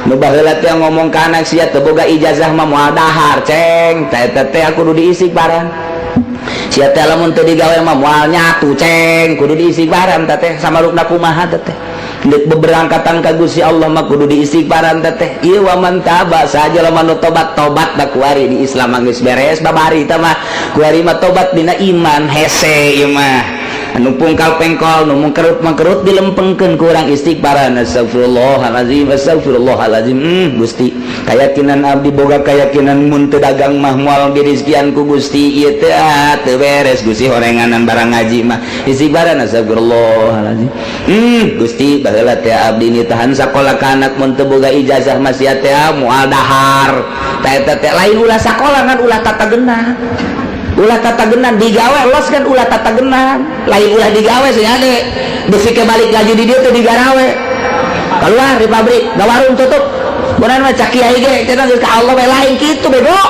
Nu baheula teh ngomong ka anak, "Sia teu boga ijazah mah moal dahar, ceng." Teh eta teh kudu diistighfaran. "Sia teh lamun teu digawe mah moal nyatu, ceng." Kudu diistighfaran teh teh samarukna kumaha teh teh. Deuk beberangkatan ka Gusti Allah mah kudu diistighfaran teh teh. Ieu waman taba, saja lamun nu tobat, tobat da kuari di Islam geus beres babari tah mah. Kuari mah tobat dina iman hese ieu mah. Anu pungkal pengkol, nu mengkerut mengkerut dilempengkeun ku urang istighfaran, astagfirullahalazim, astagfirullahalazim. Gusti, keyakinan abdi boga keyakinan mun teu dagang mah moal dirizkian ku Gusti. Ieu teh, ah, teu beres Gusti, horenganan barang ngaji mah istighfaran, astagfirullahalazim. Gusti, baheula teh abdi ni tahan sakola ka anak, mun teu boga ijazah mah sia teh moal dahar. Teh eta teh lain ulah sakola, ngan ulah tatagenan, ulah tatagenan digawe los kan, ulah tatagenan lain ulah digawe. Sih ade besi ke balik lagi di dia tuh digarawe, keluar di pabrik gak, warung tutup. Kemudian mah cak kiai ge cenah geus ka Allah we, lain kitu, bego.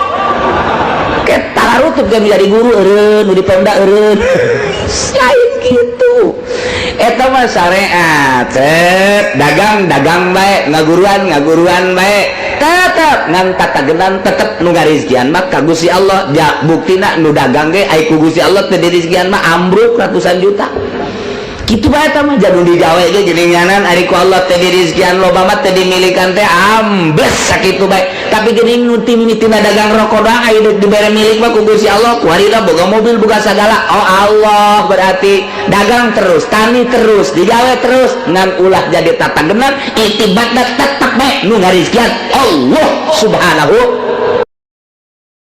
Ke tararutup dia menjadi guru eureun, nu di Pemda eureun, lain gitu. Eta mah syariat. Cet, dagang dagang bae, ngaguruan ngaguruan bae, tetep ngan tatagenan, tetep nu ngarizkian mah ka Gusti Allah. Ja buktina nu dagang ge ai ku Gusti Allah teu dirizkian mah ambruk ratusan juta. Kitu bae eta mah. Jadul digawe ge geuninganan, ari ku Allah teu dirizkian loba mah teu dimilikan teh ambles sakitu bae. Tapi geuning nu tina dagang rokok doang, aya dibere milik mah ku Gusti Allah, kuari boga mobil, boga sagala. Oh, Allah berarti dagang terus, tani terus, digawe terus, ngan ulah jadi tatagenan, itibatna tetep bae nu ngarizkian Allah Subhanahu.